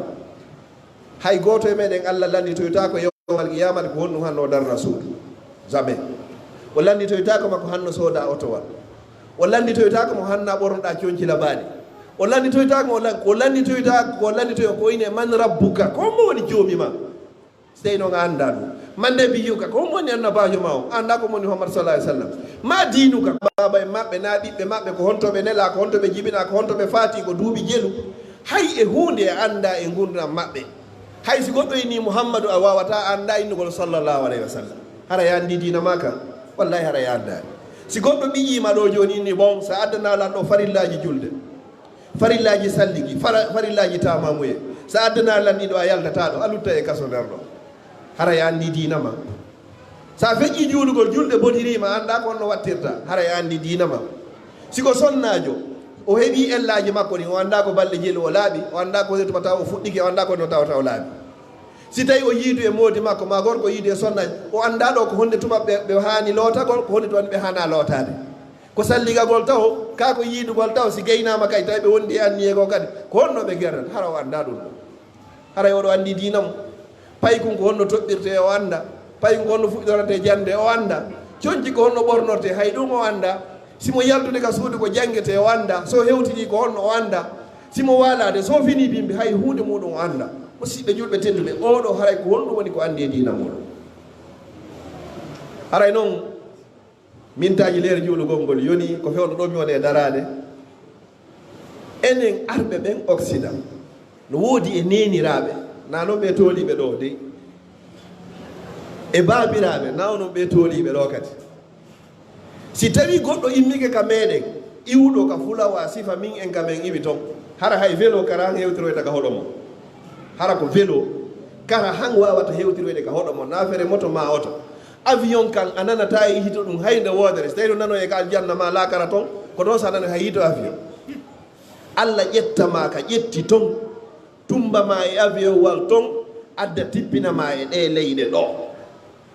Hay gooto e meɗen Allah lannditoytaako yawmal qiyaamati ko honɗum hanno darna suudu. Jamais. O lannditoytaako ma ko hanno sooda otowal. O lannditoytaako ma ko hanna ɓornoɗaa conci labaaɗi. O lannitoytaako, o lan-, ko lannitoytaako, ko lannitoyo ko ine, "Man rabbuka?" Ko hombo woni joomi ma? Si tawi noon a anndaa ɗum. "Man nabiyyuka?" Ko hombo woni annabaajo ma on? A anndaa ko woni Muhammad sallallahu alaihi wasallam. "Ma diinuka?" Baaba en maɓɓe, naa ɓiɓɓe maɓɓe, ko honto ɓe nelaa, ko honto ɓe jibinaa, ko honto ɓe faati, ko duuɓi jelu. Hay e huunde a anndaa e ngurndan maɓɓe. Hay si goɗɗo innii Muhammadu, a waawataa, a anndaa innugol sallallahu alaihi wasallam. Hara a anndii diina maa kan? Wallahi, hara a anndaani. Si goɗɗo ɓiyii ma ɗoo jooni, innii, "Bon, sa addanaa lan ɗoo farillaaji julde, farillaaji salligi, fara-, farillaaji taamaamuye, sa addanaa lan ɗi ɗoo, a yaltataa ɗoo, a lutta e kaso nder ɗoo." Hara a anndii diina maa? Sa feƴƴii juulugol, julde bonirii ma, a anndaa ko honno wattirta, hara a anndii diina maa? Si ko sonnaajo, o heɓii ellaaji makko ɗin, o anndaa ko balɗe jelu o laaɓi, o anndaa ko honde tuma taw o fuɗɗike, o anndaa ko honde tuma taw o laaɓi. Si tawi o yiidu e moodi makko, maa gorko yiidu e sonnaajo, o anndaa ɗoo ko honde tuma ɓe, ɓe haani lootagol, ko honde tuma ɓe haanaa lootaade. Ko salligagol taw, kaa ko yiidugol taw, si gaynaama kay, tawi ɓe wondi e anniyee goo kadi, ko honno ɓe gerrata? Hara o anndaa ɗum ɗoo. Haray oɗo anndi diina mum. Paykun ko honno toɓɓirtee, o annda. Paykun ko honno fuɗɗorantee jannde, o annda. Conci ko honno ɓornortee, hay ɗum o annda. Si mo yaltude ka suudu ko janngetee, o annda. So hewtinii ko honno, o annda. Si mo waalaade, so finii bimbi, hay huunde muuɗum o annda. Musiɓɓe julɓe tedduɓe, oɗo haray ko honɗum woni ko anndi e diina muuɗum? Haray non, mintaaji leer juulugol ngol yoni ko fewndo ɗo mi woni e daraade. Enen arɓe ɓen Occident, no woodi e neeniraaɓe, na non ɓe tooliiɓe ɗo dey, e baabiraaɓe, na non ɓe tooliiɓe ɗo kadi. Si tawi goɗɗo immike ka meɗen, iwuɗo ka fulawa sifa min en ka men iwi ton, hara hay velo kara han hewtiroyta ka hoɗo mo. Hara ko velo kara han wawata hewtiroyde ka hoɗo mo, na fere moto ma oto. Avion kan a nanata e hito ɗum hay nde woodere. Si tawi ɗum nanoye ka aljanna ma laakara ton, ko ɗon sa nanoy hay hito avion. Allah ƴetta ma ka ƴetti ton, tumba ma e avion wal ton, adda tippina ma e ɗe leyɗe ɗo.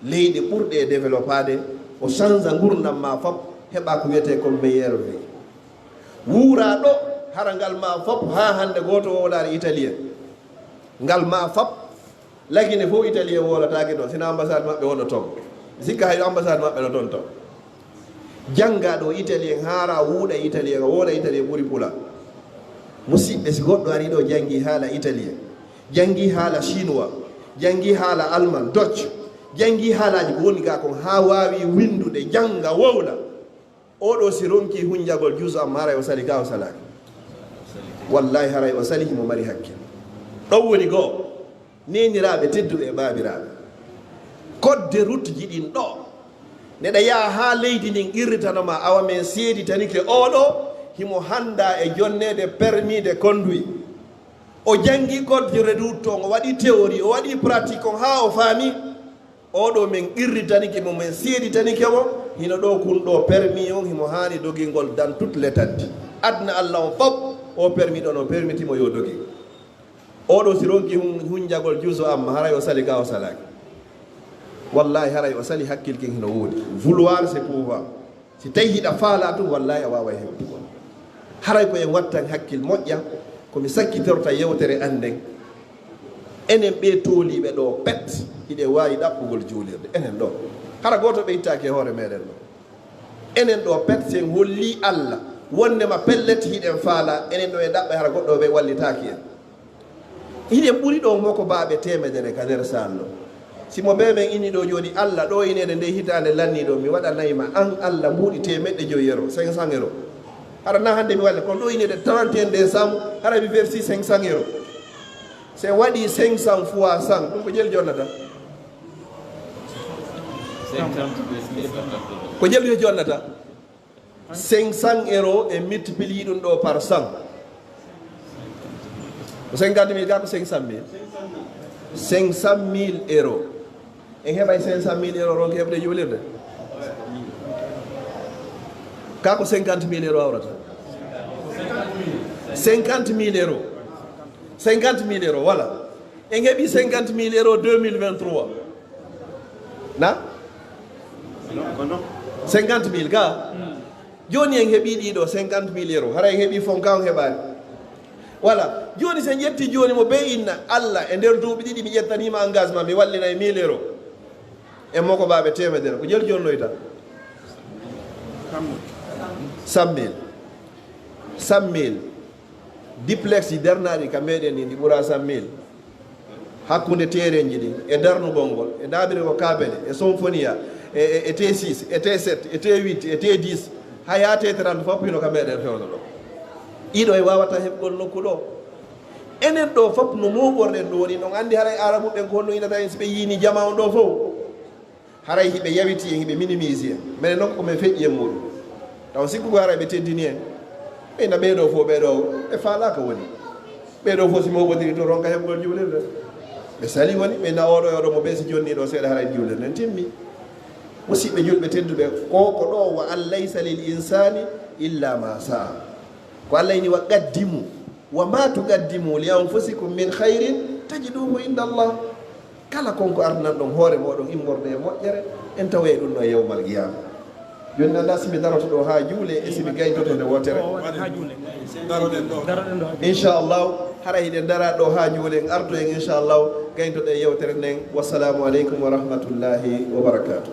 Leyɗe ɓurɗe e développaade, o change ngurndan ma fop, heɓa ko wiyetee kon meilleure vie. Wuura ɗo, hara ngal ma fop, haa hannde gooto wowlaare italien. Ngal ma fop, Lagine fof italien wowlataake ɗon, sina ambassade maɓɓe wonno ton. Sikka hay ambassade maɓɓe no ton ton. Jannga ɗo italien, haara wuuɗa italien, wowla italien ɓuri pula. Musiɓɓe, si goɗɗo ari ɗo janngi haala italien, janngi haala chinois, janngi haala allemand, Dutch, janngi haalaaji ko woni ga kon haa waawi winndude, jannga, wowla. Oɗo si ronki hunjagol juuso am, haray o sali ka o salaaki. Wallahi, haray o sali, himo mari hakkil. Ɗon woni goo, neeniraaɓe tedduɓe e baabiraaɓe. Kodde rutji ɗin ɗo, neɗa yaha haa leydi ndin qirritano ma, awa men seeditanike oɗo, himo hannda e jonneede permis de conduit. O janngi code de route on, o waɗi théorie, o waɗi pratique on haa o faami. Oɗo men qirritanike mo, men seeditanike mo, hino ɗo kun ɗo permis on, himo haani dogingol dans toute l'étendue. Aduna Allah on fop, o permis ɗon, o permiti mo yo dogi. Oɗo si ronki hun-, hunjagol juuso amma, haray o sali ga o salaaki. Wallahi, haray o sali, hakkil kin hino woodi. Vouloir, c'est pouvoir. Si tawi hiɗa faala tun, wallahi a waaway hewtugol. Haray ko en wattan hakkil moƴƴa, ko mi sakkitorta yewtere an nden. Enen ɓee tooliiɓe ɗoo pet, hiɗen waawi ɗaɓɓugol juulirde. Enen ɗoo. Hara gooto ɓe ittaaki e hoore meɗen ɗoo. Enen ɗoo pet, si en hollii Allah, wonnema pellet hiɗen faala, enen ɗoo e ɗaɓɓa, hara goɗɗo ɓe wallitaaki en. Hiɗen ɓuri ɗo mokobaaɓe teemedere ka nder salle ɗo. Si mo bee men inni ɗo jooni, "Allah, ɗo ineede nde hitaande lanni ɗo, mi waɗanay ma an, Allah, mbuuɗi teemeɗɗe jowi euro, cinq cents euro." Hara na hannde mi walle, kono ɗo ineede trente et un décembre, hara mi versi cinq cents euro. Si en waɗi cinq cents fois cent, ɗum ko jel jonnata? Ko jel jonnata? Cinq cents euro e multiplier ɗum ɗo par cent. Ko cinquante mille, gaa ko cinq cent mille. Cinq cent mille euro. En heɓay cinq cent mille euro ronke heɓde juulirde? Kaa ko cinquante mille euro hawrata? Cinquante mille euro. Cinquante mille euro, voilà. En heɓi cinquante mille euro deux mille vingt-trois. Na? Cinquante mille ka? Jooni en heɓi ɗiɗo cinquante mille euro. Hara en heɓi fonka, on heɓaani. Voilà. Jooni, si en ƴetti jooni mo bee inna, Allah, e nder duuɓi ɗiɗi mi ƴettaniima engagement, mi wallinay mille euro. E mokobaaɓe teemedere. Ko jel jonnoyta? Cent mille. Cent mille. Duplex ji darnaaɗi ka meɗen ni, ndi ɓura cent mille. Hakkunde teerenji ɗin, e darnugol ngol, e daabirgol kabele, e sonfoniya, e, e, e T six, e T sept, e T huit, e T dix, haa yaate trente fof hino ka meɗen fewndo ɗo. Ɗiɗo e wawata heɓgol nokku ɗo. Enen ɗo fof no mooɓorɗen ɗum woni, on anndi haray Arabu ɓen ko honno inata en si ɓe yiini jama on ɗo fof. Haray hiɓe yawiti en, hiɓe minimise en. Minen noon ko min feƴƴi e muuɗum. Taw sikkugo haray ɓe teddini en. Ɓe na ɓee ɗoo fof, ɓee ɗoo, ɓe faalaa ko woni. Ɓee ɗoo fof si mooɓondiri to ronka heɓgol juulirde. Ɓe sali woni, ɓe na oɗo e oɗo mo ɓe si jonni ɗo seeɗa haray juulirde nden timmi. Musidɓe julɓe tedduɓe, ko, ko ɗo wa an laysa lil insani illa ma sa'a. Ko Allah ini wa qaddimu, wa ma tuqaddimu li anfusikum min khairin tajiduhu inda Allah. Kala kon ko ardinan ɗon hoore mooɗon immorde e moƴƴere, en taway ɗum ɗo e yawmal qiyama. Joni nanda si mi daroto ɗo haa juule e si mi gayntoto nde wootere. Inchallahu, hara hiɗen dara ɗo haa juule, en ardo en inchallahu, gayntoɗen yewtere nden. Wassalamu aleykum wa rahmatullahi wa barakatuh.